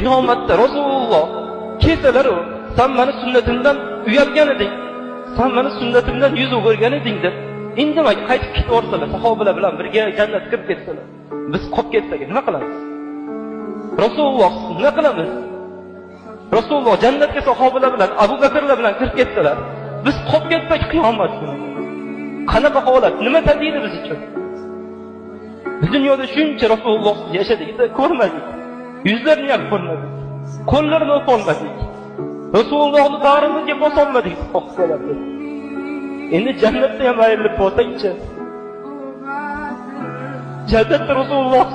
Qiyomatda Rasululloh kelsalar, "San meni sunnatimdan uyalgan eding, san meni sunnatimdan yuz o'girgan eding" deb indamay qaytib ketaversalar, sahobalar bilan birga jannatga kirib ketsalar, biz qolib ketsak nima qilamiz? Rasululloh nima qilamiz? Rasululloh jannatga sahobalar bilan, Abu Bakrlar bilan kirib ketsalar, biz qolib ketsak qiyomat kuni qanaqa holat, nima tadbiri biz uchun? Biz dunyoda shuncha Rasululloh yashadik, ko'rmadik. Yuzlarini ham ko'rmadik. Qo'llarini o'polmadik. Rasulullohni bag'rimizga bosolmadik sahobalar. Endi jannatda ham ayrilib bo'lsak-chi? Jannatda Rasululloh